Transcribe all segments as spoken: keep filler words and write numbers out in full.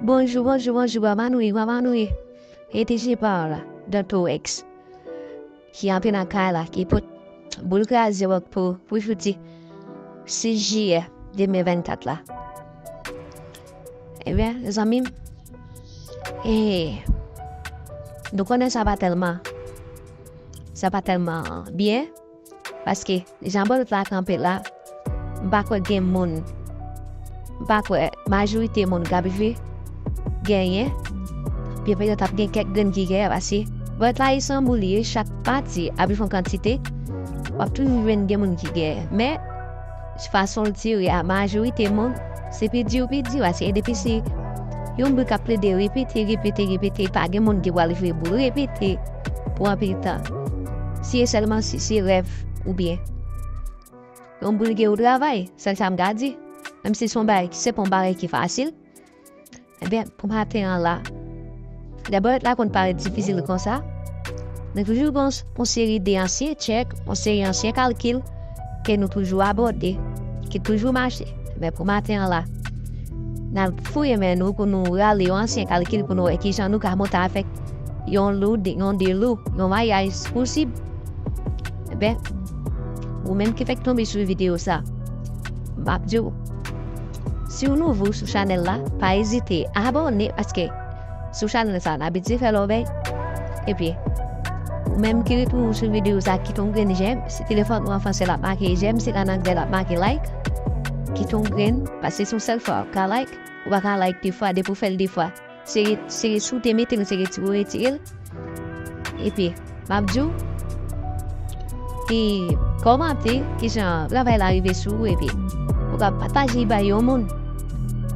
Bonjou, bonjou, bonjou, Bwa Manouye, Bwa Manouye. E T J pa w la, Dantorex, ki antre nan kay la, ki pot boul kraze wòk pou, pou Jouti, sis jiyè de mil vennkat la. Ebyen, zanmi m, e, nou konnen sa pa tèlman, sa pa tèlman byen, paske jan bòlèt la kanpe la, m pa kwè gen moun, m pa kwè majorite moun k ap jwe genyen. Byen petèt ap gen kèk grenn ki genyen, paske bòlèt la e san boul li ye, chak pati ap jwe yon kantite, w ap toujou jwenn gen moun ki genyen. Men, fason l tire a, majorite moun, se pèdi yo pèdi, paske depi se yon boul k ap plede repete, repete, repete, pa gen moun ki pral jwe boul repete pou anpil tan. Si e sèlman si se rèv oubyen yon boul gen ou travay, sèl sa m ka di. Menm si se yon bagay, se pa yon bagay ki fasil, ebyen, pou maten an la, lè bòlèt la konn parèt difisil konsa, nou toujou gen yon seri de ansyen tchèk, yon seri ansyen kalkil ke nou toujou abòde, ki toujou mache. Men pou maten an la, n al fouye men nou pou nou rale yon ansyen kalkil pou nou wè kijan nou ka monte avèk yon lou, de, yon de lou, yon mayaj posib. Ebyen, ou menm ki fèk tonbe sou videyo sa, m ap di w, si w nouvo sou chanèl la, pa ezite abòne, paske sou chanèl sa, n abitye fè lòbèy. Epi, ou menm ki retounen sou videyo sa, kite yon grenn jèm. Si telefòn ou an fransè, l ap make jèm. Si l an anglè, l ap make like. Kite yon grenn, paske se yon sèl fwa w ka like. Ou pa ka like de fwa, depi w fè l de fwa, se, se si w te mete l, se retire w retire l. Epi, m ap di w, e kòmante kijan travay la rive sou ou, epi ou ka pataje l bay yon moun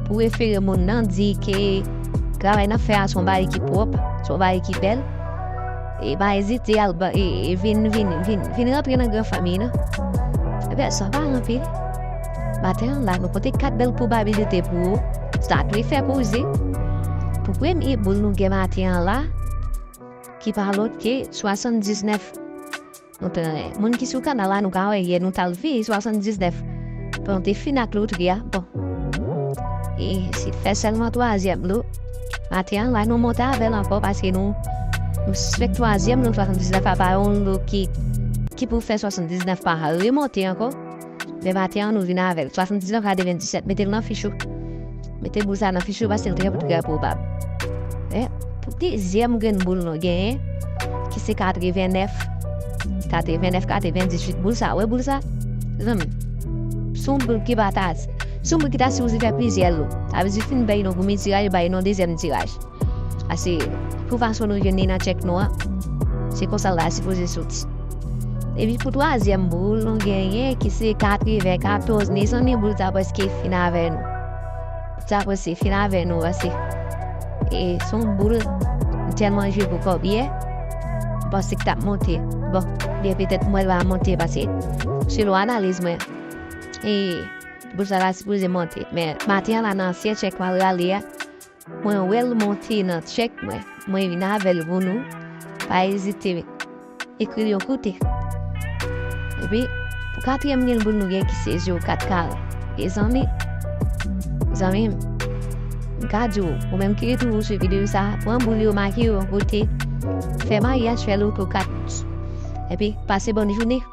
pou refere moun nan, di ke travay n ap fè a se yon bagay ki pwòp, se yon bagay ki bèl. E pa ezite al ba, e, e vin, vin, vin, vin rantre nan gran fanmi nan. Ebyen, sa pa anpil. Maten an la, nou pote kat bèl pwobabilite pou ou. Sa tou fè poze. Pou premye boul nou gen maten an la, ki pa lòt ke swasanndiznèf. Nou te, moun ki sou kanal la, nou ka wè yè nou t al veye swasanndiznèf. Bon, te fin ak lotri a. Bon. E se fè sèlman twazyèm lo. Maten an la, nou monte avè l ankò paske nou, nou sispèk twazyèm lo swasanndiznèf la pa yon lo ki, ki pou fè swasanndiznèf pa remonte ankò. Men maten an, nou vin avè l. Swasanndiznèf katrevenndisèt, mete l nan fich ou. Mete boul sa nan fich ou paske l trè, trè pwobab. E, pou dezyèm grenn boul nou genyen, ki se katrevennèf, katrevennèf, katrevenndizwit, boul sa, wè boul sa? Zanmi, se yon boul ki pa ta, se yon boul ki ta sipoze fè plizyè lo. Sa vle di fin bay nou premye tiraj, bay nou dezyèm tiraj. Paske, pou fason nou jwenn li nan tchèk nou an, se konsa l ta sipoze soti. Epi pou twazyèm boul, nou genyen ki se katrevenkatòz. Mezanmi, boul sa prèske fin avè nou. Boul sa prèske fin avè nou, paske, e, se yon boul, m tèlman jwe pou kòb yè, m panse k t ap monte. Bon, byen petèt m wè l pa monte, paske, selon analiz mwen, e, boul sa ta sipoze monte. Men, maten an la, nan ansyen tchèk m al rale a, mwen wè l monte nan tchèk mwen. Mwen vin avè l pou nou. Pa ezite ekri l yon kote. Epi, pou katriyèm grenn boul nou gen ki se zewo kat karant. E zanmi, zanmi m, m ka di w, ou menm ki retounen sou videyo sa, pran boul yo, make yo yon kote, fè mayaj, fè loto kat. Epi, pase bòn jounen.